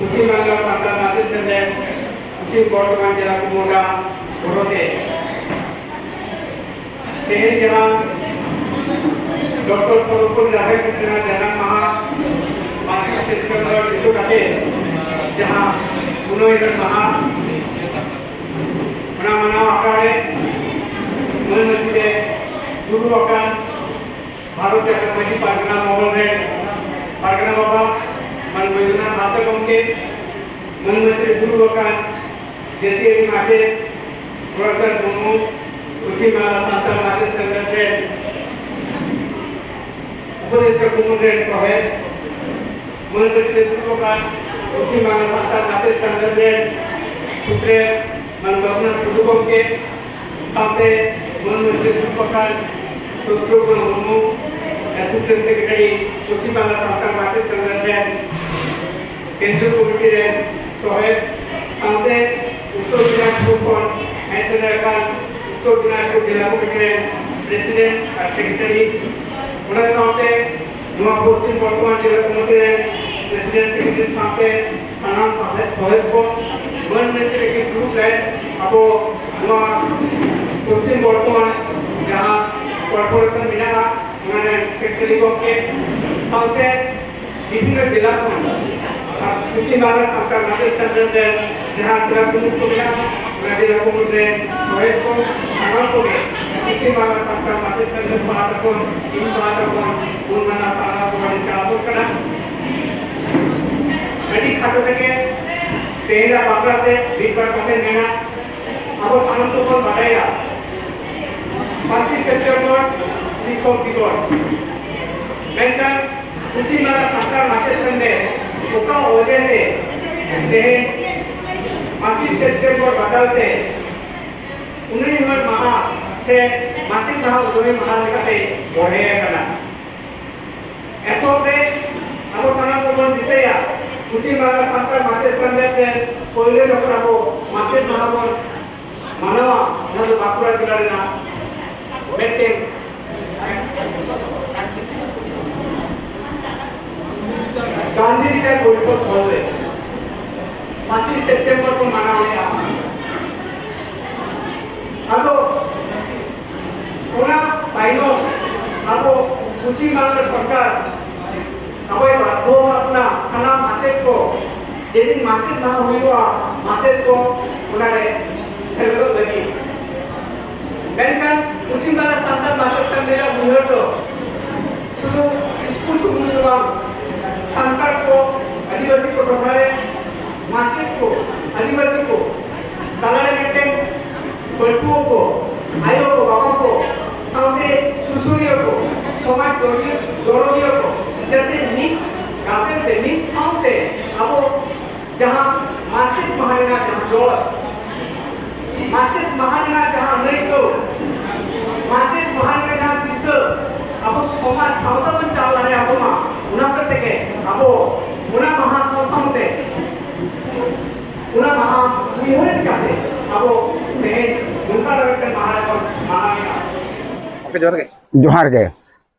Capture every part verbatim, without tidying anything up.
ᱯᱚᱪᱷᱤᱢ ᱵᱟᱝᱞᱟ ᱥᱟᱱᱛᱟᱲ ᱢᱟᱪᱮᱫ ᱥᱮᱢᱞᱮᱫ ᱯᱚᱪᱷᱤᱢ ᱵᱚᱨᱫᱷᱚᱢᱟᱱ ᱡᱮᱞᱟ ᱠᱚᱢᱤᱴᱤ ᱜᱚᱲᱚᱛᱮ ᱛᱮᱦᱮᱧ ᱡᱟᱦᱟᱸ ᱰᱚᱠᱴᱚᱨ ᱥᱚᱨᱵᱚᱯᱚᱞᱞᱤ ᱨᱟᱫᱷᱟᱠᱨᱤᱥᱱᱚᱱᱟᱜ ᱡᱟᱱᱟᱢ ᱢᱟᱦᱟ ᱯᱟᱸᱪᱮᱭ ᱥᱮᱯᱴᱮᱢᱵᱚᱨ ᱫᱤᱥᱟᱹ ᱠᱟᱛᱮ ᱡᱟᱦᱟᱸ ᱯᱩᱱᱟᱹᱭ ᱨᱮᱱ ᱢᱟᱦᱟ, ᱚᱱᱟ ᱢᱟᱱᱟᱣ ᱟᱠᱷᱲᱟ ᱨᱮ ᱢᱟᱹᱱ ᱢᱟᱹᱡᱷᱤ ᱨᱮ ᱫᱩᱲᱩᱵ ᱟᱠᱟᱱ ᱵᱷᱟᱨᱚᱛ ᱡᱟᱠᱟᱛ ᱢᱟᱹᱡᱷᱤ ᱯᱟᱨᱜᱟᱱᱟ ᱢᱚᱦᱚᱞ ᱨᱮᱱ ᱯᱟᱨᱜᱟᱱᱟ ᱵᱟᱵᱟ ᱢᱟᱱ ᱵᱳᱭᱫᱚᱱᱟᱛᱷ ᱦᱟᱸᱥᱫᱟ ᱜᱚᱢᱠᱮ, ᱢᱟᱹᱱ ᱢᱟᱹᱡᱷᱤ ᱨᱮ ᱫᱩᱲᱩᱵ ᱟᱠᱟᱱ ᱡᱟᱹᱛᱤᱭᱟᱹᱨᱤ ᱢᱟᱪᱮᱛ ᱜᱳᱨᱟᱪᱟᱸᱫᱽ ᱢᱩᱨᱢᱩ, ᱯᱚᱪᱷᱤᱢ ᱵᱟᱝᱞᱟ ᱥᱟᱱᱛᱟᱲ ᱢᱟᱪᱮᱛ ᱥᱮᱢᱞᱮᱫ ᱨᱮᱱ ᱩᱯᱚᱫᱮᱥᱴᱟ ᱠᱚᱢᱚᱱ ᱨᱮᱱ ᱥᱚᱦᱮᱫ, ᱢᱟᱹᱱ ᱢᱟᱹᱡᱷᱤ ᱨᱮ ᱫᱩᱲᱩᱵ ᱟᱠᱟᱱ ᱯᱚᱪᱷᱤᱢ ᱵᱟᱝᱞᱟ ᱥᱟᱱᱛᱟᱲ ᱢᱟᱪᱮᱛ ᱥᱮᱢᱞᱮᱫ ᱨᱮᱱ ᱥᱩᱛᱨᱮᱛ ᱢᱟᱱ ᱨᱚᱜᱷᱩᱱᱟᱛᱷ ᱴᱩᱰᱩ ᱜᱚᱢᱠᱮ, ᱥᱟᱶᱛᱮ ᱢᱟᱹᱱ ᱢᱟᱹᱡᱷᱤ ᱨᱮ ᱫᱩᱲᱩᱵ ᱟᱠᱟᱱ ᱥᱚᱛᱨᱩᱜᱷᱱᱚ ᱢᱩᱨᱢᱩ, ᱮᱥᱤᱥᱴᱮᱱᱴ ᱥᱮᱠᱨᱮᱴᱟᱨᱤ, ᱯᱚᱪᱷᱤᱢ ᱵᱟᱝᱞᱟ ᱥᱟᱱᱛᱟᱲ ᱢᱟᱪᱮᱛ ᱥᱮᱢᱞᱮᱫ ᱨᱮᱱ ᱠᱮᱱᱫᱨᱚ ᱠᱚᱢᱤᱴᱤ ᱨᱮᱱ ᱥᱚᱦᱮᱫ, ᱥᱟᱶᱛᱮ ᱩᱛᱛᱚᱨ ᱫᱤᱱᱟᱡᱽᱯᱩᱨ ᱠᱷᱚᱱ ᱦᱮᱡ ᱥᱮᱴᱮᱨ ᱟᱠᱟᱱ ᱩᱛᱛᱚᱨ ᱫᱤᱱᱟᱡᱽᱯᱩᱨ ᱡᱮᱞᱟ ᱠᱚᱢᱤᱴᱤ ᱨᱮᱱ ᱯᱨᱮᱥᱤᱰᱮᱱᱴ ᱟᱨ ᱥᱮᱠᱨᱮᱴᱟᱨᱤ, ᱚᱱᱟ ᱥᱟᱶᱛᱮ ᱱᱚᱣᱟ ᱯᱚᱥᱪᱤᱢ ᱵᱚᱨᱫᱷᱚᱢᱟᱱ ᱡᱮᱞᱟ ᱠᱚᱢᱤᱴᱤ ᱨᱮᱱ ᱯᱨᱮᱥᱤᱰᱮᱱᱴ ᱥᱮᱠᱨᱮᱴᱟᱨᱤ ᱥᱟᱶᱛᱮ ᱥᱟᱱᱟᱢ ᱥᱟᱶᱦᱮᱫ ᱥᱚᱦᱮᱫ ᱠᱚ ᱢᱟᱹᱱ ᱢᱟᱹᱡᱷᱤ ᱨᱮᱠᱤᱱ ᱫᱩᱲᱩᱵ ᱞᱮᱱ ᱟᱵᱚ ᱱᱚᱣᱟ ᱯᱚᱥᱪᱤᱢ ᱵᱚᱨᱫᱷᱚᱢᱟᱱ ᱡᱟᱦᱟᱸ ᱠᱚᱨᱯᱳᱨᱮᱥᱚᱱ ᱢᱮᱱᱟᱜᱼᱟ, ᱚᱱᱟ ᱨᱮᱱ ᱥᱮᱠᱨᱮᱴᱟᱨᱤ ᱜᱚᱢᱠᱮ ᱥᱟᱶᱛᱮ ᱵᱤᱵᱷᱤᱱᱱᱚ ᱡᱮᱞᱟ ᱠᱷᱚᱱ ᱟᱨ ᱯᱚᱪᱷᱤᱢ ᱵᱟᱝᱞᱟ ᱥᱟᱱᱛᱟᱲ ᱢᱟᱪᱮᱛ ᱥᱮᱢᱞᱮᱫ ᱨᱮᱱ ᱡᱟᱦᱟᱸ ᱡᱮᱞᱟ ᱠᱚᱢᱤᱴᱤ ᱠᱚ ᱢᱮᱱᱟᱜᱼᱟ, ᱚᱱᱟ ᱡᱮᱞᱟ ᱠᱚᱢᱤᱴᱤ ᱨᱮᱱ ᱥᱚᱦᱮᱫ ᱠᱚ ᱥᱟᱱᱟᱢ ᱠᱚᱜᱮ ᱯᱚᱪᱷᱤᱢ ᱵᱟᱝᱞᱟ ᱥᱟᱱᱛᱟᱲ ᱢᱟᱪᱮᱛ ᱥᱮᱢᱞᱮᱫ ᱯᱟᱦᱴᱟ ᱠᱷᱚᱱ, ᱤᱧ ᱯᱟᱦᱴᱟ ᱠᱷᱚᱱ ᱩᱱ ᱢᱟᱱᱟ ᱥᱟᱨᱦᱟᱣ ᱠᱚ ᱟᱹᱰᱤ ᱪᱟᱞ ᱟᱠᱚ ᱠᱟᱱᱟ᱾ ᱟᱹᱰᱤ ᱠᱷᱟᱴᱚ ᱛᱮᱜᱮ ᱛᱮᱦᱮᱧᱟᱜ ᱵᱟᱠᱷᱨᱟ ᱛᱮ ᱢᱤᱫ ᱵᱟᱨ ᱠᱟᱛᱷᱟᱧ ᱢᱮᱱᱟ᱾ ᱟᱵᱚ ᱥᱟᱱᱟᱢ ᱠᱚᱵᱚᱱ ᱵᱟᱰᱟᱭᱟ ᱯᱟᱸᱪᱮᱭ ᱥᱮᱯᱴᱮᱢᱵᱚᱨ ᱥᱤᱠᱠᱷᱚᱠ ᱫᱤᱵᱚᱥ, ᱢᱮᱱᱠᱷᱟᱱ ᱯᱚᱪᱷᱤᱢ ᱵᱟᱝᱞᱟ ᱥᱟᱱᱛᱟᱲ ᱢᱟᱪᱮᱛ ᱥᱮᱢᱞᱮᱫ ᱚᱠᱟ ᱚᱡᱮ ᱛᱮ ᱛᱮᱦᱮᱧ ᱯᱟᱸᱪᱮᱭ ᱥᱮᱯᱴᱮᱢᱵᱚᱨ ᱵᱟᱫᱟᱞ ᱛᱮ ᱩᱱᱤ ᱦᱚᱲ ᱢᱟᱦᱟ ᱥᱮ ᱢᱟᱪᱮᱛ ᱢᱟᱦᱟ ᱩᱫᱩᱜ ᱢᱟᱦᱟ ᱞᱮᱠᱟᱛᱮ ᱵᱚᱲᱦᱮ ᱟᱠᱟᱱᱟ? ᱮᱛᱚᱦᱚᱵ ᱨᱮ ᱟᱵᱚ ᱥᱟᱱᱟᱢ ᱠᱚᱵᱚᱱ ᱫᱤᱥᱟᱹᱭᱟ, ᱯᱚᱪᱷᱤᱢ ᱵᱟᱝᱞᱟ ᱥᱟᱱᱛᱟᱲ ᱢᱟᱪᱮᱛ ᱥᱮᱢᱞᱮᱫ ᱨᱮ ᱯᱳᱭᱞᱳ ᱡᱚᱠᱷᱚᱱ ᱟᱵᱚ ᱢᱟᱪᱮᱛ ᱢᱟᱦᱟ ᱵᱚᱱ ᱢᱟᱱᱟᱣᱟ, ᱚᱱᱟ ᱫᱚ ᱵᱟᱸᱠᱩᱲᱟ ᱡᱮᱞᱟ ᱨᱮᱱᱟᱜ ᱢᱤᱫᱴᱮᱱ ᱜᱟᱱᱫᱷᱤ ᱨᱤᱴᱟᱭᱟᱨ ᱯᱚᱨᱤᱥᱚᱫ ᱦᱚᱞ ᱨᱮ᱾ ᱯᱟᱸᱪᱚᱭ ᱥᱮᱯᱴᱮᱢᱵᱚᱨ ᱠᱚ ᱢᱟᱱᱟᱣᱮᱫᱼᱟ᱾ ᱟᱫᱚ ᱚᱱᱟ ᱛᱟᱭᱱᱚᱢ ᱟᱵᱚ ᱯᱚᱪᱷᱤᱢ ᱵᱟᱝᱞᱟ ᱥᱚᱨᱠᱟᱨ ᱟᱵᱚᱭ ᱵᱟᱫᱽᱫᱷᱚ ᱟᱠᱟᱫ ᱵᱚᱱᱟ, ᱥᱟᱱᱟᱢ ᱢᱟᱪᱮᱫ ᱠᱚ, ᱡᱮᱫᱤᱱ ᱢᱟᱪᱮᱫ ᱢᱟᱦᱟ ᱦᱩᱭᱩᱜᱼᱟ, ᱢᱟᱪᱮᱫ ᱠᱚ ᱚᱱᱟᱨᱮ ᱥᱮᱞᱮᱫᱚᱜ ᱞᱟᱹᱜᱤᱫ᱾ ᱢᱮᱱᱠᱷᱟᱱ ᱯᱚᱪᱷᱤᱢ ᱵᱟᱝᱞᱟ ᱥᱟᱱᱛᱟᱲ ᱢᱟᱪᱮᱫ ᱥᱮᱢᱞᱮᱫᱟᱜ ᱩᱭᱦᱟᱹᱨ ᱫᱚ ᱥᱩᱫᱷᱩ ᱥᱠᱩᱞ ᱥᱩᱢᱩᱝ ᱫᱚ ᱵᱟᱝ, ᱥᱟᱱᱛᱟᱲ ᱠᱚ, ᱟᱹᱫᱤᱵᱟᱹᱥᱤ ᱠᱚ ᱴᱚᱴᱷᱟ ᱨᱮ ᱢᱟᱪᱮᱫ ᱠᱚ, ᱟᱹᱫᱤᱵᱟᱹᱥᱤ ᱠᱚ ᱛᱟᱞᱟᱨᱮ ᱢᱤᱫᱴᱮᱱ ᱯᱟᱹᱴᱷᱩᱣᱟᱹ ᱠᱚ, ᱟᱭᱳ ᱠᱚ, ᱵᱟᱵᱟ ᱠᱚ, ᱥᱟᱶᱛᱮ ᱥᱩᱥᱟᱹᱨᱤᱭᱟᱹ ᱠᱚ, ᱥᱚᱢᱟᱡᱽ ᱫᱚᱨᱤᱭᱟᱹ-, ᱫᱚᱨᱚᱫᱤᱭᱟᱹ ᱠᱚ ᱡᱟᱛᱮ ᱢᱤᱫ ᱜᱟᱛᱮ ᱛᱮ, ᱢᱤᱫ ᱥᱟᱶᱛᱮ ᱟᱵᱚ ᱡᱟᱦᱟᱸ ᱢᱟᱪᱮᱫ ᱢᱟᱦᱟ ᱨᱮᱱᱟᱜ ᱡᱟᱦᱟᱸ ᱡᱚᱥ, ᱢᱟᱪᱮᱫ ᱢᱟᱦᱟ ᱨᱮᱱᱟᱜ ᱡᱟᱦᱟᱸ ᱟᱹᱭᱠᱟᱹᱣ, ᱢᱟᱪᱮᱫ ᱢᱟᱦᱟ ᱨᱮᱱᱟᱜ ᱡᱟᱦᱟᱸ ᱫᱤᱥᱟᱹ, ᱟᱵᱚ ᱥᱚᱢᱟᱡᱽ ᱥᱟᱶᱛᱟ ᱵᱚᱱ ᱪᱟᱞ ᱫᱟᱲᱮᱭᱟᱜ ᱢᱟ, ᱚᱱᱟ ᱦᱚᱛᱮᱡ ᱛᱮᱜᱮ ᱟᱵᱚ ᱚᱱᱟ ᱢᱟᱦᱟ ᱥᱟᱶ ᱥᱟᱶᱛᱮ ᱚᱱᱟ ᱢᱟᱦᱟ ᱩᱭᱦᱟᱹᱨ ᱠᱟᱛᱮ ᱟᱵᱚ ᱛᱮᱦᱮᱧ ᱱᱚᱝᱠᱟ ᱢᱤᱫᱴᱮᱱ ᱢᱟᱦᱟ ᱨᱮᱵᱚᱱ ᱢᱟᱱᱟᱣᱮᱫᱼᱟ᱾ ᱜᱚᱢᱠᱮ, ᱡᱚᱦᱟᱨ ᱜᱮ᱾ ᱡᱚᱦᱟᱨ ᱜᱮ᱾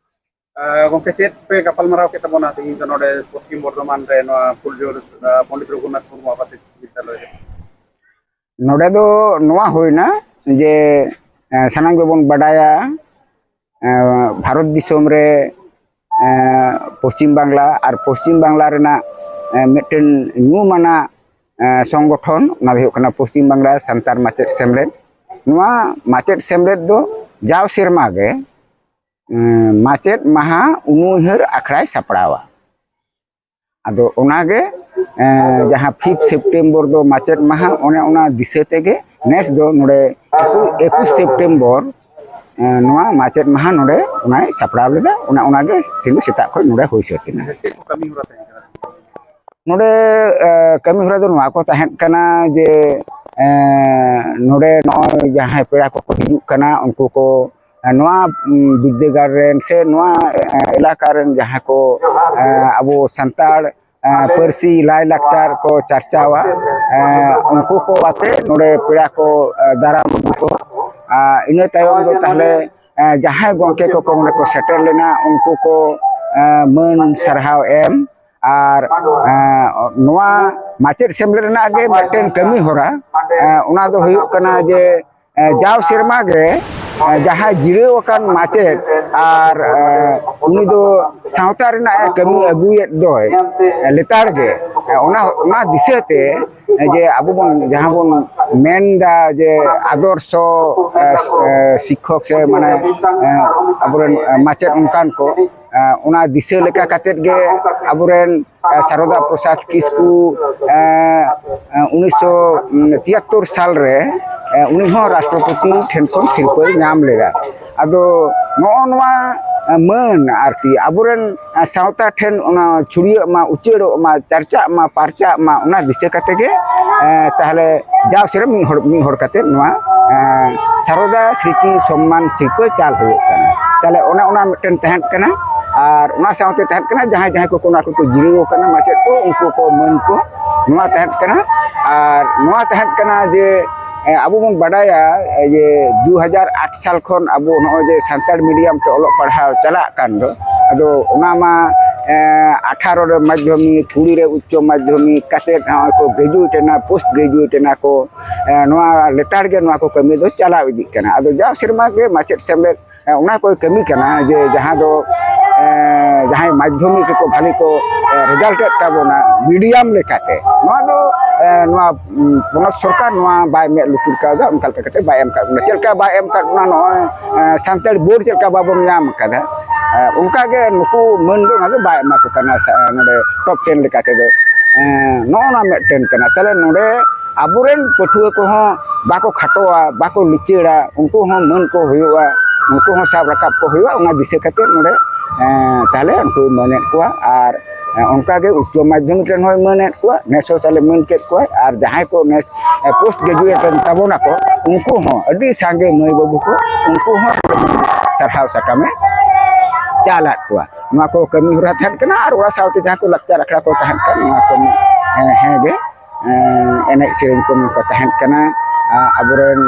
ᱟᱸ, ᱜᱚᱢᱠᱮ, ᱪᱮᱫ ᱯᱮ ᱜᱟᱯᱟᱞᱢᱟᱨᱟᱣ ᱠᱮᱫ ᱛᱟᱵᱚᱱᱟ ᱛᱮᱦᱮᱧ ᱫᱚ ᱱᱚᱰᱮ ᱯᱚᱥᱪᱤᱢ ᱵᱚᱨᱫᱷᱚᱢᱟᱱ ᱨᱮ ᱱᱚᱣᱟ ᱯᱷᱩᱞᱡᱳᱨ, ᱟᱸ, ᱯᱚᱱᱰᱤᱛ ᱨᱚᱜᱷᱩᱱᱟᱛᱷ ᱢᱩᱨᱢᱩ ᱟᱵᱟᱥᱤᱠ ᱵᱤᱫᱽᱭᱟᱞᱚᱭ ᱨᱮ? ᱱᱚᱰᱮ ᱫᱚ ᱱᱚᱣᱟ ᱦᱩᱭᱱᱟ ᱡᱮ, ᱟᱸ, ᱥᱟᱱᱟᱢ ᱜᱮᱵᱚᱱ ᱵᱟᱰᱟᱭᱟ, ᱟᱸ, ᱵᱷᱟᱨᱚᱛ ᱫᱤᱥᱚᱢ ᱨᱮ, ᱟᱸ, ᱯᱚᱥᱪᱤᱢ ᱵᱟᱝᱞᱟ ᱟᱨ ᱯᱚᱥᱪᱤᱢ ᱵᱟᱝᱞᱟ ᱨᱮᱱᱟᱜ, ᱟᱸ, ᱢᱤᱫᱴᱮᱱ ᱧᱩᱢᱟᱱᱟᱜ, ᱟᱸ, ᱥᱚᱝᱜᱚᱴᱷᱚᱱ, ᱚᱱᱟ ᱫᱚ ᱦᱩᱭᱩᱜ ᱠᱟᱱᱟ ᱯᱚᱥᱪᱤᱢ ᱵᱟᱝᱞᱟ ᱥᱟᱱᱛᱟᱲ ᱢᱟᱪᱮᱫ ᱥᱮᱢᱞᱮᱫ᱾ ᱱᱚᱣᱟ ᱢᱟᱪᱮᱫ ᱥᱮᱢᱞᱮᱫ ᱫᱚ ᱡᱟᱣ ᱥᱮᱨᱢᱟ ᱜᱮ ᱮᱸ, ᱢᱟᱪᱮᱫ ᱢᱟᱦᱟ ᱩᱢᱩᱭᱦᱟᱹᱨ ᱟᱠᱷᱲᱟᱭ ᱥᱟᱯᱲᱟᱣᱟ᱾ ᱟᱫᱚ ᱚᱱᱟᱜᱮ, ᱮᱸ, ᱡᱟᱦᱟᱸ ᱯᱷᱤᱯᱛᱷ ᱥᱮᱯᱴᱮᱢᱵᱚᱨ ᱫᱚ ᱢᱟᱪᱮᱫ ᱢᱟᱦᱟ, ᱚᱱᱮ ᱚᱱᱟ ᱫᱤᱥᱟᱹ ᱛᱮᱜᱮ ᱱᱮᱥ ᱫᱚ ᱱᱚᱰᱮ ᱮᱠᱩᱥ ᱥᱮᱯᱴᱮᱢᱵᱚᱨ, ᱮᱸ, ᱱᱚᱣᱟ ᱢᱟᱪᱮᱫ ᱢᱟᱦᱟ ᱱᱚᱰᱮ ᱚᱱᱟᱭ ᱥᱟᱯᱲᱟᱣ ᱞᱮᱫᱟ᱾ ᱚᱱᱟ, ᱚᱱᱟᱜᱮ ᱛᱮᱦᱮᱧ ᱫᱚ ᱥᱮᱛᱟᱜ ᱠᱷᱚᱱ ᱱᱚᱰᱮ ᱦᱩᱭ ᱥᱟᱹᱛ ᱮᱱᱟ᱾ ᱪᱮᱫ ᱠᱚ ᱠᱟᱹᱢᱤ ᱦᱚᱨᱟ ᱛᱟᱦᱮᱸ ᱠᱟᱱᱟ? ᱱᱚᱰᱮ, ᱮ, ᱠᱟᱹᱢᱤ ᱦᱚᱨᱟ ᱫᱚ ᱱᱚᱣᱟ ᱠᱚ ᱛᱟᱦᱮᱸ ᱠᱟᱱᱟ ᱡᱮ, ᱮ, ᱱᱚᱰᱮ ᱱᱚᱜᱼᱚᱭ ᱡᱟᱦᱟᱸᱭ ᱯᱮᱲᱟ ᱠᱚᱠᱚ ᱦᱤᱡᱩᱜ ᱠᱟᱱᱟ, ᱩᱱᱠᱩ ᱠᱚ, ᱮ, ᱱᱚᱣᱟ, ᱩᱢ, ᱵᱤᱨᱫᱟᱹᱜᱟᱲ ᱨᱮᱱ ᱥᱮ ᱱᱚᱣᱟ, ᱮ, ᱮᱞᱟᱠᱟ ᱨᱮᱱ ᱡᱟᱦᱟᱸ ᱠᱚ, ᱮ, ᱟᱵᱚ ᱥᱟᱱᱛᱟᱲ, ᱮ, ᱯᱟᱹᱨᱥᱤ ᱞᱟᱭᱼᱞᱟᱠᱪᱟᱨ ᱠᱚ ᱪᱟᱨᱪᱟᱣᱟ, ᱮ, ᱩᱱᱠᱩ ᱠᱚ ᱟᱛᱮ ᱱᱚᱰᱮ ᱯᱮᱲᱟ ᱠᱚ, ᱮ, ᱫᱟᱨᱟᱢ ᱟᱹᱜᱩ ᱠᱚ᱾ ᱟᱨ ᱤᱱᱟᱹ ᱛᱟᱭᱚᱢ ᱫᱚ ᱛᱟᱦᱞᱮ, ᱮ, ᱡᱟᱦᱟᱸᱭ ᱜᱚᱢᱠᱮ ᱠᱚᱠᱚ ᱱᱚᱰᱮ ᱠᱚ ᱥᱮᱴᱮᱨ ᱞᱮᱱᱟ, ᱩᱱᱠᱩ ᱠᱚ, ᱮ, ᱢᱟᱹᱱ ᱥᱟᱨᱦᱟᱣ ᱮᱢ, ᱟᱨ ᱮᱸ, ᱱᱚᱣᱟ ᱢᱟᱪᱮᱫ ᱥᱮᱢᱞᱮᱫ ᱨᱮᱱᱟᱜ ᱜᱮ ᱢᱤᱫᱴᱮᱱ ᱠᱟᱹᱢᱤ ᱦᱚᱨᱟ, ᱮᱸ, ᱚᱱᱟ ᱫᱚ ᱦᱩᱭᱩᱜ ᱠᱟᱱᱟ ᱡᱮ ᱮᱸ, ᱡᱟᱣ ᱥᱮᱨᱢᱟ ᱜᱮ, ᱮᱸ, ᱡᱟᱦᱟᱸᱭ ᱡᱤᱨᱟᱹᱣ ᱟᱠᱟᱱ ᱢᱟᱪᱮᱫ ᱟᱨ, ᱮᱸ, ᱩᱱᱤ ᱫᱚ ᱥᱟᱶᱛᱟ ᱨᱮᱱᱟᱜ ᱮ ᱠᱟᱹᱢᱤ ᱟᱹᱜᱩᱭᱮᱫ ᱫᱚᱭ, ᱮᱸ, ᱞᱮᱛᱟᱲ ᱜᱮ, ᱮᱸ, ᱚᱱᱟ, ᱚᱱᱟ ᱫᱤᱥᱟᱹ ᱛᱮ, ᱮᱸ, ᱡᱮ ᱟᱵᱚ ᱵᱚᱱ ᱡᱟᱦᱟᱸ ᱵᱚᱱ ᱢᱮᱱ ᱮᱫᱟ ᱡᱮ ᱟᱫᱚᱨᱥᱚ, ᱮᱸ, ᱮᱸ, ᱥᱤᱠᱠᱷᱚᱠ ᱥᱮ ᱢᱟᱱᱮ, ᱮᱸ, ᱟᱵᱚᱨᱮᱱ, ᱮᱸ, ᱢᱟᱪᱮᱫ ᱚᱱᱠᱟᱱ ᱠᱚ, ᱮᱸ, ᱚᱱᱟ ᱫᱤᱥᱟᱹ ᱞᱮᱠᱟ ᱠᱟᱛᱮᱫ ᱜᱮ ᱟᱵᱚᱨᱮᱱ ᱥᱟᱨᱚᱫᱟ ᱯᱨᱚᱥᱟᱫᱽ ᱠᱤᱥᱠᱩ, ᱮᱸ, ᱮᱸ, ᱩᱱᱤᱥᱥᱚ ᱛᱤᱭᱟᱛᱛᱳᱨ ᱥᱟᱞ ᱨᱮ, ᱮᱸ, ᱩᱱᱤ ᱦᱚᱸ ᱨᱟᱥᱴᱨᱚᱯᱚᱛᱤ ᱴᱷᱮᱱ ᱠᱷᱚᱱ ᱥᱤᱨᱯᱟᱹᱭ ᱧᱟᱢ ᱞᱮᱫᱟ᱾ ᱟᱫᱚ ᱱᱚᱜᱼᱚ ᱱᱚᱣᱟ, ᱮᱸ, ᱢᱟᱹᱱ ᱟᱨᱠᱤ ᱟᱵᱚᱨᱮᱱ, ᱮᱸ, ᱥᱟᱶᱛᱟ ᱴᱷᱮᱱ ᱚᱱᱟ ᱪᱷᱩᱲᱭᱟᱹᱜ ᱢᱟ, ᱩᱪᱟᱹᱲᱚᱜ ᱢᱟ, ᱪᱟᱨᱪᱟᱜ ᱢᱟ, ᱯᱟᱨᱪᱟᱜ ᱢᱟ, ᱚᱱᱟ ᱫᱤᱥᱟᱹ ᱠᱟᱛᱮ ᱜᱮ, ᱮᱸ, ᱛᱟᱦᱞᱮ ᱡᱟᱣ ᱥᱮᱨᱢᱟ ᱢᱤᱫ ᱦᱚᱲ, ᱢᱤᱫ ᱦᱚᱲ ᱠᱟᱛᱮ ᱱᱚᱣᱟ, ᱮᱸ, ᱥᱟᱨᱚᱫᱟ ᱥᱨᱤᱛᱤ ᱥᱚᱢᱢᱟᱱ ᱥᱤᱨᱯᱟᱹ ᱪᱟᱞ ᱦᱩᱭᱩᱜ ᱠᱟᱱᱟ᱾ ᱛᱟᱦᱞᱮ ᱚᱱᱮ ᱚᱱᱟ ᱢᱤᱫᱴᱮᱱ ᱛᱟᱦᱮᱸ ᱠᱟᱱᱟ᱾ ᱟᱨ ᱚᱱᱟ ᱥᱟᱶᱛᱮ ᱛᱟᱦᱮᱸ ᱠᱟᱱᱟ ᱡᱟᱦᱟᱸᱭ ᱡᱟᱦᱟᱸᱭ ᱠᱚ ᱚᱱᱟ ᱠᱚᱠᱚ ᱡᱤᱨᱟᱹᱣ ᱟᱠᱟᱱᱟ ᱢᱟᱪᱮᱫ ᱠᱚ, ᱩᱱᱠᱩ ᱠᱚ ᱢᱟᱹᱱ ᱠᱚ, ᱱᱚᱣᱟ ᱛᱟᱦᱮᱸ ᱠᱟᱱᱟ᱾ ᱟᱨ ᱱᱚᱣᱟ ᱛᱟᱦᱮᱸ ᱠᱟᱱᱟ ᱡᱮ, ᱮᱸ, ᱟᱵᱚ ᱵᱚᱱ ᱵᱟᱰᱟᱭᱟ, ᱮᱸ, ᱡᱮ ᱫᱩ ᱦᱟᱡᱟᱨ ᱟᱴ ᱥᱟᱞ ᱠᱷᱚᱱ ᱟᱵᱚ ᱱᱚᱜᱼᱚᱭ ᱡᱮ ᱥᱟᱱᱛᱟᱲ medium ᱛᱮ ᱚᱞᱚᱜ ᱯᱟᱲᱦᱟᱣ ᱪᱟᱞᱟᱜ ᱠᱟᱱ ᱫᱚ, ᱟᱫᱚ ᱚᱱᱟ ᱢᱟ, ᱮᱸ, ᱟᱴᱷᱟᱨᱚ ᱨᱮ ᱢᱟᱫᱽᱫᱷᱚᱢᱤᱠ, ᱠᱩᱲᱤ ᱨᱮ ᱩᱪᱪᱚ ᱢᱟᱫᱽᱫᱷᱚᱢᱤᱠ ᱠᱟᱛᱮᱫ ᱱᱚᱜᱼᱚᱭ ᱠᱚ graduate ᱮᱱᱟ, post graduate ᱮᱱᱟ ᱠᱚ᱾ ᱮᱸ, ᱱᱚᱣᱟ ᱞᱮᱛᱟᱲ ᱜᱮ ᱱᱚᱣᱟ ᱠᱚ ᱠᱟᱹᱢᱤ ᱫᱚ ᱪᱟᱞᱟᱣ ᱤᱫᱤᱜ ᱠᱟᱱᱟ᱾ ᱟᱫᱚ ᱡᱟᱣ ᱥᱮᱨᱢᱟ ᱜᱮ ᱢᱟᱪᱮᱫ ᱥᱮᱢᱞᱮᱫ, ᱮᱸ, ᱚᱱᱟ ᱠᱚᱭ ᱠᱟᱹᱢᱤ ᱠᱟᱱᱟ ᱡᱮ ᱡᱟᱦᱟᱸ ᱫᱚ, ᱮᱸ, ᱡᱟᱦᱟᱸᱭ ᱢᱟᱫᱽᱫᱷᱚᱢᱤᱠ ᱨᱮᱠᱚ ᱵᱷᱟᱞᱮ ᱠᱚ, ᱮᱸ, result ᱮᱫ ᱛᱟᱵᱚᱱᱟ medium ᱞᱮᱠᱟᱛᱮ᱾ ᱱᱚᱣᱟ ᱫᱚ, ᱮᱸ, ᱱᱚᱣᱟ, ᱩᱸ, ᱯᱚᱱᱚᱛ ᱥᱚᱨᱠᱟᱨ ᱱᱚᱣᱟ ᱵᱟᱭ ᱢᱮᱫ ᱞᱩᱛᱩᱨ ᱠᱟᱣᱫᱟ, ᱚᱱᱠᱟ ᱞᱮᱠᱟ ᱠᱟᱛᱮ ᱵᱟᱭ ᱮᱢ ᱠᱟᱜ ᱵᱚᱱᱟ᱾ ᱪᱮᱫ ᱞᱮᱠᱟ ᱵᱟᱭ ᱮᱢ ᱠᱟᱜ ᱵᱚᱱᱟ ᱱᱚᱜᱼᱚᱭ, ᱮᱸ, ᱥᱟᱱᱛᱟᱲ board ᱪᱮᱫ ᱞᱮᱠᱟ ᱵᱟᱵᱚᱱ ᱧᱟᱢ ᱠᱟᱫᱟ, ᱮᱸ, ᱚᱱᱠᱟ ᱜᱮ ᱱᱩᱠᱩ ᱢᱟᱹᱱ ᱫᱚ ᱚᱱᱟ ᱫᱚ ᱵᱟᱭ ᱮᱢᱟ ᱠᱚ ᱠᱟᱱᱟ ᱥᱟ-, ᱱᱚᱰᱮ top ten ᱞᱮᱠᱟ ᱛᱮᱫᱚ᱾ ᱮᱸ, ᱱᱚᱜᱼᱚ ᱱᱟ ᱢᱤᱫᱴᱮᱱ ᱠᱟᱱᱟ᱾ ᱛᱟᱦᱞᱮ ᱱᱚᱰᱮ ᱟᱵᱚᱨᱮᱱ ᱯᱟᱹᱴᱷᱩᱣᱟᱹ ᱠᱚᱦᱚᱸ ᱵᱟᱠᱚ ᱠᱷᱟᱴᱚᱜᱼᱟ, ᱵᱟᱠᱚ ᱞᱤᱪᱟᱹᱲᱟ, ᱩᱱᱠᱩ ᱦᱚᱸ ᱢᱟᱹᱱ ᱠᱚ ᱦᱩᱭᱩᱜᱼᱟ, ᱩᱱᱠᱩ ᱦᱚᱸ ᱥᱟᱵ ᱨᱟᱠᱟᱵ ᱠᱚ ᱦᱩᱭᱩᱜᱼᱟ᱾ ᱚᱱᱟ ᱫᱤᱥᱟᱹ ᱠᱟᱛᱮ ᱱᱚᱰᱮ, ᱮᱸ, ᱛᱟᱦᱞᱮ ᱩᱱᱠᱩ ᱢᱟᱹᱱᱮᱫ ᱠᱚᱣᱟ᱾ ᱟᱨ, ᱮᱸ, ᱚᱱᱠᱟᱜᱮ ᱩᱪᱪᱚ ᱢᱟᱫᱽᱫᱷᱚᱢᱤᱠ ᱨᱮᱱ ᱦᱚᱸᱭ ᱢᱟᱹᱱᱮᱫ ᱠᱚᱣᱟ, ᱱᱮᱥ ᱦᱚᱸ ᱛᱟᱦᱞᱮ ᱢᱟᱹᱱ ᱠᱮᱫ ᱠᱚᱣᱟᱭ᱾ ᱟᱨ ᱡᱟᱦᱟᱸᱭ ᱠᱚ ᱱᱮᱥ, ᱮᱸ, post graduate ᱨᱮᱱ ᱛᱟᱵᱚᱱᱟᱠᱚ, ᱩᱱᱠᱩ ᱦᱚᱸ ᱟᱹᱰᱤ ᱥᱟᱸᱜᱮ ᱢᱟᱹᱭ ᱵᱟᱹᱵᱩ ᱠᱚ, ᱩᱱᱠᱩ ᱦᱚᱸ ᱥᱟᱨᱦᱟᱣ ᱥᱟᱠᱟᱢᱮ ᱪᱟᱞᱟᱫ ᱠᱚᱣᱟ᱾ ᱱᱚᱣᱟ ᱠᱚ ᱠᱟᱹᱢᱤ ᱦᱚᱨᱟ ᱛᱟᱦᱮᱸ ᱠᱟᱱᱟ᱾ ᱟᱨ ᱚᱱᱟ ᱥᱟᱶᱛᱮ ᱡᱟᱦᱟᱸ ᱠᱚ ᱞᱟᱠᱪᱟᱨ ᱟᱠᱷᱲᱟ ᱠᱚ ᱛᱟᱦᱮᱸ ᱠᱟᱱ, ᱱᱚᱣᱟ ᱠᱟᱹᱢᱤ, ᱦᱮᱸ, ᱦᱮᱸ ᱜᱮ᱾ ᱮᱸ, ᱮᱱᱮᱡ ᱥᱮᱨᱮᱧ ᱠᱚ ᱱᱚᱝᱠᱟ ᱛᱟᱦᱮᱸ ᱠᱟᱱᱟ᱾ ᱟ-, ᱟᱵᱚᱨᱮᱱ,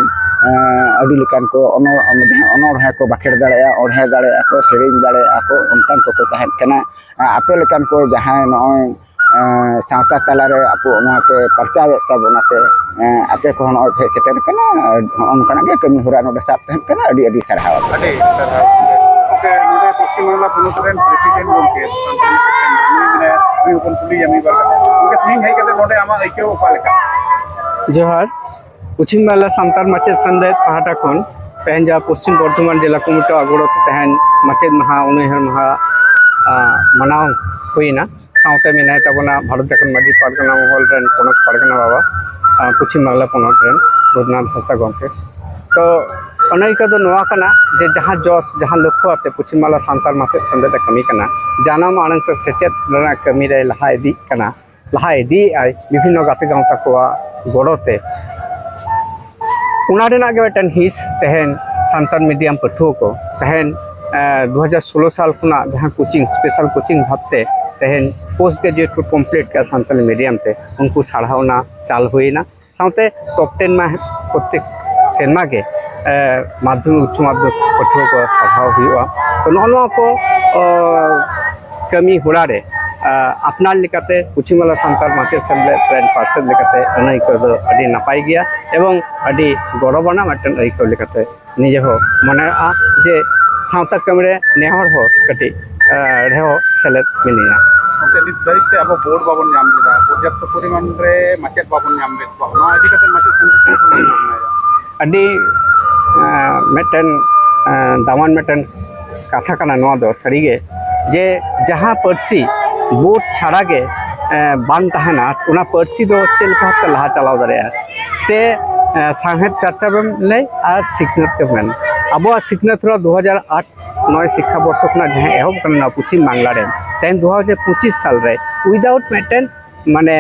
ᱟᱹᱰᱤ ᱞᱮᱠᱟᱱ ᱠᱚ ᱚᱱᱚ-, ᱡᱟᱦᱟᱸ ᱚᱱᱚᱬᱦᱮ ᱠᱚ ᱵᱟᱠᱷᱮᱲ ᱫᱟᱲᱮᱭᱟᱜᱼᱟ, ᱚᱬᱦᱮ ᱫᱟᱲᱮᱭᱟᱜᱼᱟ ᱠᱚ, ᱥᱮᱨᱮᱧ ᱫᱟᱲᱮᱭᱟᱜᱼᱟ ᱠᱚ, ᱚᱱᱠᱟᱱ ᱠᱚᱠᱚ ᱛᱟᱦᱮᱸ ᱠᱟᱱᱟ᱾ ᱟᱯᱮ ᱞᱮᱠᱟᱱ ᱠᱚ ᱡᱟᱦᱟᱸᱭ ᱱᱚᱜᱼᱚᱭ ᱥᱟᱶᱛᱟ ᱛᱟᱞᱟᱨᱮ ᱟᱵᱚ ᱱᱚᱣᱟ ᱯᱮ ᱯᱟᱨᱪᱟᱣᱮᱫ ᱛᱟᱵᱚᱱᱟ ᱯᱮ, ᱟᱯᱮ ᱠᱚᱦᱚᱸ ᱱᱚᱜᱼᱚᱭ ᱯᱮ ᱥᱮᱴᱮᱨ ᱠᱟᱱᱟ, ᱱᱚᱜᱼᱚ ᱱᱚᱝᱠᱟᱱᱟᱜ ᱜᱮ ᱠᱟᱹᱢᱤ ᱦᱚᱨᱟ ᱱᱚᱰᱮ ᱥᱟᱵ ᱛᱟᱦᱮᱱ ᱠᱟᱱᱟ᱾ ᱟᱹᱰᱤ ᱟᱹᱰᱤ ᱥᱟᱨᱦᱟᱣ᱾ ᱟᱹᱰᱤ ᱥᱟᱨᱦᱟᱣ᱾ ᱜᱚᱢᱠᱮ, ᱱᱚᱰᱮ ᱯᱚᱥᱪᱤᱢ ᱵᱟᱝᱞᱟ ᱯᱚᱱᱚᱛ ᱨᱮᱱ ᱯᱨᱮᱥᱤᱰᱮᱱᱴ ᱜᱚᱢᱠᱮ ᱥᱟᱱᱛᱟᱲ ᱢᱤᱫ ᱯᱟᱨᱥᱮᱱᱴ ᱱᱩᱭ ᱢᱮᱱᱟᱭᱟ, ᱱᱩᱭ ᱦᱚᱸᱵᱚᱱ ᱠᱩᱞᱤᱭᱟ ᱢᱤᱫ ᱵᱟᱨ ᱠᱟᱛᱷᱟ᱾ ᱜᱚᱢᱠᱮ, ᱛᱮᱦᱮᱧ ᱦᱮᱡ ᱠᱟᱛᱮ ᱱᱚᱰᱮ ᱟᱢᱟᱜ ᱟᱹᱭᱠᱟᱹᱣ ᱚᱠᱟ ᱞᱮᱠᱟ? ᱡᱚᱦᱟᱨ᱾ ᱯᱚᱪᱷᱤᱢ ᱵᱟᱝᱞᱟ ᱥᱟᱱᱛᱟᱲ ᱢᱟᱪᱮᱫ ᱥᱮᱢᱞᱮᱫ ᱯᱟᱦᱴᱟ ᱠᱷᱚᱱ ᱛᱮᱦᱮᱧ ᱡᱟᱦᱟᱸ ᱯᱚᱥᱪᱤᱢ ᱵᱚᱨᱫᱷᱚᱢᱟᱱ ᱡᱮᱞᱟ ᱠᱚᱢᱤᱴᱤ ᱟᱜᱚᱲᱚ ᱛᱮ ᱛᱮᱦᱮᱧ ᱢᱟᱪᱮᱫ ᱢᱟᱦᱟ, ᱩᱱᱩᱭᱦᱟᱹᱨ ᱢᱟᱦᱟ, ᱟ, ᱢᱟᱱᱟᱣ ᱦᱩᱭᱱᱟ᱾ ᱥᱟᱶᱛᱮ ᱢᱮᱱᱟᱭ ᱛᱟᱵᱚᱱᱟ ᱵᱷᱟᱨᱚᱛ ᱡᱷᱟᱲᱠᱷᱚᱸᱰ ᱢᱟᱹᱡᱷᱤ ᱯᱟᱨᱜᱟᱱᱟ ᱢᱚᱦᱚᱞ ᱨᱮᱱ ᱯᱚᱱᱚᱛ ᱯᱟᱨᱜᱟᱱᱟ ᱵᱟᱵᱟ, ᱟ, ᱯᱚᱪᱷᱤᱢ ᱵᱟᱝᱞᱟ ᱯᱚᱱᱚᱛ ᱨᱮᱱ ᱨᱚᱜᱷᱩᱱᱟᱛᱷ ᱦᱟᱸᱥᱫᱟ ᱜᱚᱢᱠᱮ᱾ ᱛᱚ, ᱚᱱᱟ ᱤᱠᱟᱹ ᱫᱚ ᱱᱚᱣᱟ ᱠᱟᱱᱟ ᱡᱮ ᱡᱟᱦᱟᱸ ᱡᱚᱥ, ᱡᱟᱦᱟᱸ ᱞᱚᱠᱠᱷᱚ ᱟᱛᱮ ᱯᱚᱪᱷᱤᱢ ᱵᱟᱝᱞᱟ ᱥᱟᱱᱛᱟᱲ ᱢᱟᱪᱮᱫ ᱥᱮᱢᱞᱮᱫ ᱮ ᱠᱟᱹᱢᱤ ᱠᱟᱱᱟ, ᱡᱟᱱᱟᱢ ᱟᱲᱟᱝ ᱛᱮ ᱥᱮᱪᱮᱫ ᱨᱮᱱᱟᱜ ᱠᱟᱹᱢᱤ ᱨᱮ ᱞᱟᱦᱟ ᱤᱫᱤᱜ ᱠᱟᱱᱟ, ᱞᱟᱦᱟ ᱤᱫᱤᱭᱮᱫ ᱟᱭ ᱵᱤᱵᱷᱤᱱᱱᱚ ᱜᱟᱛᱮ ᱜᱟᱶᱛᱟ ᱠᱚᱣᱟᱜ ᱜᱚᱲᱚ ᱛᱮ᱾ ᱚᱱᱟ ᱨᱮᱱᱟᱜ ᱜᱮ ᱢᱤᱫᱴᱮᱱ ᱦᱤᱸᱥ ᱛᱮᱦᱮᱧ ᱥᱟᱱᱛᱟᱲ ᱢᱤᱰᱤᱭᱟᱢ ᱯᱟᱹᱴᱷᱩᱣᱟᱹ ᱠᱚ ᱛᱮᱦᱮᱧ, ᱮ, ᱫᱩ ᱦᱟᱡᱟᱨ ᱥᱳᱞᱳ ᱥᱟᱞ ᱠᱷᱚᱱᱟᱜ ᱡᱟᱦᱟᱸ ᱠᱳᱪᱤᱝ, ᱥᱯᱮᱥᱟᱞ ᱠᱳᱪᱤᱝ ᱵᱷᱟᱵᱽᱛᱮ ᱛᱮᱦᱮᱧ ᱯᱳᱥᱴ ᱜᱨᱮᱡᱩᱭᱮᱴ ᱠᱚ ᱠᱚᱢᱯᱞᱤᱴ ᱠᱟᱜᱼᱟ ᱥᱟᱱᱛᱟᱲᱤ ᱢᱤᱰᱤᱭᱟᱢ ᱛᱮ, ᱩᱱᱠᱩ ᱥᱟᱨᱦᱟᱣᱱᱟ ᱪᱟᱞ ᱦᱩᱭᱱᱟ᱾ ᱥᱟᱶᱛᱮ ᱴᱚᱯ ᱴᱮᱱ ᱢᱟ ᱯᱨᱚᱛᱮᱠ ᱥᱮᱨᱢᱟ ᱜᱮ, ᱮ, ᱢᱟᱫᱽᱫᱷᱚᱢᱤᱠ, ᱩᱪᱪᱚ ᱢᱟᱫᱽᱫᱷᱚᱢᱤᱠ ᱯᱟᱹᱴᱷᱩᱣᱟᱹ ᱠᱚ ᱥᱟᱨᱦᱟᱣ ᱦᱩᱭᱩᱜᱼᱟ᱾ ᱛᱚ, ᱱᱚᱜᱼᱚ ᱱᱚᱣᱟ ᱠᱚ, ᱚ, ᱠᱟᱹᱢᱤ ᱦᱚᱨᱟ ᱨᱮ, ᱟ, ᱟᱯᱱᱟᱨ ᱞᱮᱠᱟᱛᱮ ᱯᱚᱪᱷᱤᱢ ᱵᱟᱝᱞᱟ ᱥᱟᱱᱛᱟᱲ ᱢᱟᱪᱮᱫ ᱥᱮᱢᱞᱮᱫ ᱨᱮᱱ ᱯᱟᱨᱥᱮᱛ ᱞᱮᱠᱟᱛᱮ ᱟᱹᱱᱟᱹᱭᱠᱟᱹᱣ ᱫᱚ ᱟᱹᱰᱤ ᱱᱟᱯᱟᱭ ᱜᱮᱭᱟ ᱮᱵᱚᱝ ᱟᱹᱰᱤ ᱜᱚᱨᱚᱵᱽ ᱟᱱᱟᱜ ᱢᱤᱫᱴᱮᱱ ᱟᱹᱭᱠᱟᱹᱣ ᱞᱮᱠᱟᱛᱮ ᱱᱤᱡᱮ ᱦᱚᱸ ᱢᱚᱱᱮᱜᱼᱟ ᱡᱮ ᱥᱟᱶᱛᱟ ᱠᱟᱹᱢᱤ ᱨᱮ ᱱᱮ ᱦᱚᱲ ᱦᱚᱸ ᱠᱟᱹᱴᱤᱡ, ᱟ, ᱨᱮᱦᱚᱸ ᱥᱮᱞᱮᱫ ᱢᱤᱱᱟᱹᱧᱟ᱾ ᱜᱚᱢᱠᱮ, ᱱᱤᱛ ᱫᱷᱟᱹᱨᱤᱡ ᱛᱮ ᱟᱵᱚ ᱵᱳᱨᱰ ᱵᱟᱵᱚᱱ ᱧᱟᱢ ᱞᱮᱫᱟ, ᱯᱚᱨᱡᱟᱯᱛᱚ ᱯᱚᱨᱤᱢᱟᱱ ᱨᱮ ᱢᱟᱪᱮᱫ ᱵᱟᱵᱚᱱ ᱧᱟᱢ ᱞᱮᱫ ᱠᱚᱣᱟ, ᱚᱱᱟ ᱤᱫᱤ ᱠᱟᱛᱮ ᱢᱟᱪᱮᱫ ᱥᱮᱢᱞᱮᱫ ᱪᱮᱫ ᱠᱚ ᱩᱭᱦᱟᱹᱨ ᱵᱷᱟᱵᱽᱱᱟᱭᱟ? ᱟᱹᱰᱤ, ᱟ, ᱢᱤᱫᱴᱮᱱ, ᱟ, ᱫᱟᱢᱟᱱ ᱢᱤᱫᱴᱮᱱ ᱠᱟᱛᱷᱟ ᱠᱟᱱᱟ ᱱᱚᱣᱟ ᱫᱚ ᱥᱟᱹᱨᱤᱜᱮ, ᱡᱮ ᱡᱟᱦᱟᱸ ᱯᱟᱹᱨᱥᱤ ᱵᱳᱨᱰ ᱪᱷᱟᱲᱟ ᱜᱮ, ᱮ, ᱵᱟᱝ ᱛᱟᱦᱮᱱᱟ, ᱚᱱᱟ ᱯᱟᱹᱨᱥᱤ ᱫᱚ ᱪᱮᱫ ᱞᱮᱠᱟ ᱵᱷᱟᱵᱛᱮ ᱞᱟᱦᱟ ᱪᱟᱞᱟᱣ ᱫᱟᱲᱮᱭᱟᱜᱼᱟ? ᱛᱮ, ᱮ, ᱥᱟᱶᱦᱮᱫ ᱪᱟᱨᱪᱟ ᱵᱮᱱ ᱞᱟᱹᱭ ᱟᱨ ᱥᱤᱠᱷᱱᱟᱹᱛ ᱛᱮ ᱢᱮᱱ, ᱟᱵᱚᱣᱟᱜ ᱥᱤᱠᱷᱱᱟᱹᱛ ᱦᱚᱨᱟ ᱫᱩ ᱦᱟᱡᱟᱨ ᱟᱴ ᱱᱚᱭ ᱥᱤᱠᱠᱷᱟ ᱵᱚᱨᱥᱚ ᱠᱷᱚᱱᱟᱜ ᱡᱟᱦᱟᱸ ᱮᱦᱚᱵ ᱠᱟᱱᱟ ᱱᱚᱣᱟ ᱯᱚᱪᱷᱤᱢ ᱵᱟᱝᱞᱟ ᱨᱮ, ᱛᱮᱦᱮᱧ ᱫᱩ ᱦᱟᱡᱟᱨ ᱯᱚᱸᱪᱤᱥ ᱥᱟᱞ ᱨᱮ without ᱢᱤᱫᱴᱮᱱ ᱢᱟᱱᱮ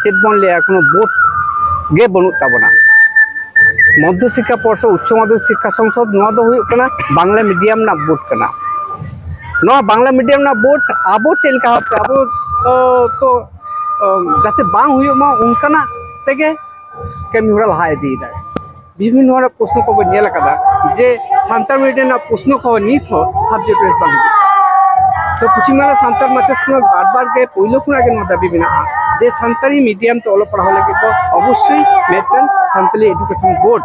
ᱪᱮᱫ ᱵᱚᱱ ᱞᱟᱹᱭᱟ, ᱠᱳᱱᱳ ᱵᱳᱨᱰ ᱜᱮ ᱵᱟᱹᱱᱩᱜ ᱛᱟᱵᱚᱱᱟ᱾ ᱢᱚᱫᱽᱫᱷᱚ ᱥᱤᱠᱠᱷᱟ ᱯᱚᱨᱥᱚᱫ, ᱩᱪᱪᱚ ᱢᱟᱫᱽᱫᱷᱚᱢᱤᱠ ᱥᱤᱠᱠᱷᱟ ᱥᱚᱝᱥᱚᱫ, ᱱᱚᱣᱟ ᱫᱚ ᱦᱩᱭᱩᱜ ᱠᱟᱱᱟ ᱵᱟᱝᱞᱟ ᱢᱤᱰᱤᱭᱟᱢ ᱨᱮᱱᱟᱜ ᱵᱳᱨᱰ ᱠᱟᱱᱟ᱾ ᱱᱚᱣᱟ ᱵᱟᱝᱞᱟ ᱢᱤᱰᱤᱭᱟᱢ ᱨᱮᱱᱟᱜ ᱵᱳᱨᱰ ᱟᱵᱚ ᱪᱮᱫ ᱞᱮᱠᱟ ᱵᱷᱟᱵᱛᱮ ᱟᱵᱚ, ᱚ, ᱛᱚ, ᱚ, ᱡᱟᱛᱮ ᱵᱟᱝ ᱦᱩᱭᱩᱜ ᱢᱟ, ᱚᱱᱠᱟᱱᱟᱜ ᱛᱮᱜᱮ ᱠᱟᱹᱢᱤ ᱦᱚᱨᱟ ᱞᱟᱦᱟ ᱤᱫᱤᱭᱮᱫᱟᱭ᱾ ᱵᱤᱵᱷᱤᱱᱱᱚ ᱦᱚᱲᱟᱜ ᱯᱨᱚᱥᱱᱚ ᱠᱚᱵᱚᱱ ᱧᱮᱞ ᱟᱠᱟᱫᱟ ᱡᱮ ᱥᱟᱱᱛᱟᱲ ᱢᱤᱰᱤᱭᱟᱢ ᱨᱮᱱᱟᱜ ᱯᱨᱚᱥᱱᱚ ᱠᱚᱦᱚᱸ ᱱᱤᱛ ᱦᱚᱸ ᱥᱟᱵᱡᱮᱠᱴ ᱨᱮ ᱵᱟᱝ ᱦᱤᱡᱩᱜ ᱠᱟᱱᱟ᱾ ᱛᱚ ᱯᱚᱪᱷᱤᱢ ᱵᱟᱝᱞᱟ ᱥᱟᱱᱛᱟᱲ ᱢᱟᱪᱮᱫ ᱥᱚᱢᱟᱡᱽ ᱵᱟᱨ ᱵᱟᱨ ᱜᱮ ᱯᱳᱭᱞᱳ ᱠᱷᱚᱱᱟᱜ ᱜᱮ ᱱᱚᱣᱟ ᱫᱟᱹᱵᱤ ᱢᱮᱱᱟᱜᱼᱟ ᱡᱮ ᱥᱟᱱᱛᱟᱲᱤ ᱢᱤᱰᱤᱭᱟᱢ ᱛᱮ ᱚᱞᱚᱜ ᱯᱟᱲᱦᱟᱣ ᱞᱟᱹᱜᱤᱫ ᱫᱚ ᱚᱵᱚᱥᱥᱳᱭ ᱢᱤᱫᱴᱮᱱ ᱥᱟᱱᱛᱟᱲᱤ ᱮᱰᱩᱠᱮᱥᱚᱱ ᱵᱳᱨᱰ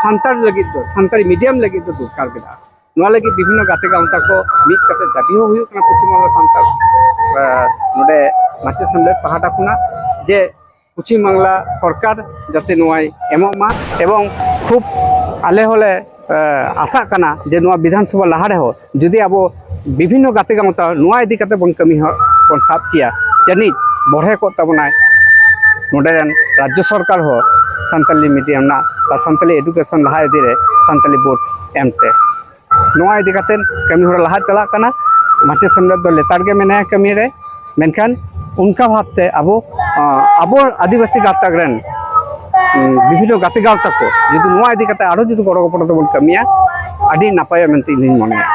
ᱥᱟᱱᱛᱟᱲ ᱞᱟᱹᱜᱤᱫ ᱫᱚ, ᱥᱟᱱᱛᱟᱲᱤ ᱢᱤᱰᱤᱭᱟᱢ ᱞᱟᱹᱜᱤᱫ ᱫᱚ ᱫᱚᱨᱠᱟᱨ ᱢᱮᱱᱟᱜᱼᱟ᱾ ᱱᱚᱣᱟ ᱞᱟᱹᱜᱤᱫ ᱵᱤᱵᱷᱤᱱᱱᱚ ᱜᱟᱛᱮ ᱜᱟᱶᱛᱟ ᱠᱚ ᱢᱤᱫ ᱠᱟᱛᱮ ᱫᱟᱹᱵᱤ ᱦᱚᱸ ᱦᱩᱭᱩᱜ ᱠᱟᱱᱟ ᱯᱚᱪᱷᱤᱢ ᱵᱟᱝᱞᱟ ᱥᱟᱱᱛᱟᱲ, ᱟᱸ, ᱱᱚᱰᱮ ᱢᱟᱪᱮᱫ ᱥᱮᱢᱞᱮᱫ ᱯᱟᱦᱴᱟ ᱠᱷᱚᱱᱟᱜ ᱡᱮ ᱯᱚᱪᱷᱤᱢ ᱵᱟᱝᱞᱟ ᱥᱚᱨᱠᱟᱨ ᱡᱟᱛᱮ ᱱᱚᱣᱟᱭ ᱮᱢᱚᱜ ᱢᱟ᱾ ᱮᱵᱚᱝ ᱠᱷᱩᱵ ᱟᱞᱮ ᱦᱚᱸᱞᱮ, ᱮ, ᱟᱥᱟᱜ ᱠᱟᱱᱟ ᱡᱮ ᱱᱚᱣᱟ ᱵᱤᱫᱷᱟᱱ ᱥᱚᱵᱷᱟ ᱞᱟᱦᱟ ᱨᱮᱦᱚᱸ ᱡᱩᱫᱤ ᱟᱵᱚ ᱵᱤᱵᱷᱤᱱᱱᱚ ᱜᱟᱛᱮ ᱜᱟᱶᱛᱟ ᱱᱚᱣᱟ ᱤᱫᱤ ᱠᱟᱛᱮ ᱵᱚᱱ ᱠᱟᱹᱢᱤ ᱦᱚ-, ᱵᱚᱱ ᱥᱟᱵ ᱠᱮᱭᱟ, ᱡᱟᱹᱱᱤᱡ ᱵᱚᱲᱦᱮ ᱠᱚᱜ ᱛᱟᱵᱚᱱᱟᱭ ᱱᱚᱰᱮ ᱨᱮᱱ ᱨᱟᱡᱽᱡᱚ ᱥᱚᱨᱠᱟᱨ ᱦᱚᱸ ᱥᱟᱱᱛᱟᱞᱤ ᱢᱤᱰᱤᱭᱟᱢ ᱨᱮᱱᱟᱜ ᱵᱟ ᱥᱟᱱᱛᱟᱞᱤ ᱮᱰᱩᱠᱮᱥᱚᱱ ᱞᱟᱦᱟ ᱤᱫᱤ ᱨᱮ ᱥᱟᱱᱛᱟᱞᱤ ᱵᱳᱨᱰ ᱮᱢ ᱛᱮ᱾ ᱱᱚᱣᱟ ᱤᱫᱤ ᱠᱟᱛᱮ ᱠᱟᱹᱢᱤ ᱦᱚᱨᱟ ᱞᱟᱦᱟ ᱪᱟᱞᱟᱜ ᱠᱟᱱᱟ᱾ ᱢᱟᱪᱮᱫ ᱥᱮᱢᱞᱮᱫ ᱫᱚ ᱞᱮᱛᱟᱲ ᱜᱮ ᱢᱮᱱᱟᱭᱟ ᱠᱟᱹᱢᱤ ᱨᱮ, ᱢᱮᱱᱠᱷᱟᱱ ᱚᱱᱠᱟ ᱵᱷᱟᱵᱛᱮ ᱟᱵᱚ, ᱟᱸ, ᱟᱵᱚ ᱟᱹᱫᱤᱵᱟᱹᱥᱤ ᱜᱟᱛᱟᱠ ᱨᱮᱱ, ᱩᱸ, ᱵᱤᱵᱷᱤᱱᱱᱚ ᱜᱟᱛᱮ ᱜᱟᱶᱛᱟ ᱠᱚ ᱡᱩᱫᱤ ᱱᱚᱣᱟ ᱤᱫᱤ ᱠᱟᱛᱮ ᱟᱨᱚ ᱡᱩᱫᱤ ᱜᱚᱲᱚ ᱜᱚᱯᱚᱲᱚ ᱛᱮᱵᱚᱱ ᱠᱟᱹᱢᱤᱭᱟ, ᱟᱹᱰᱤ ᱱᱟᱯᱟᱭᱚᱜ ᱢᱮᱱᱛᱮ ᱤᱧ ᱫᱩᱧ ᱢᱚᱱᱮᱭᱟ᱾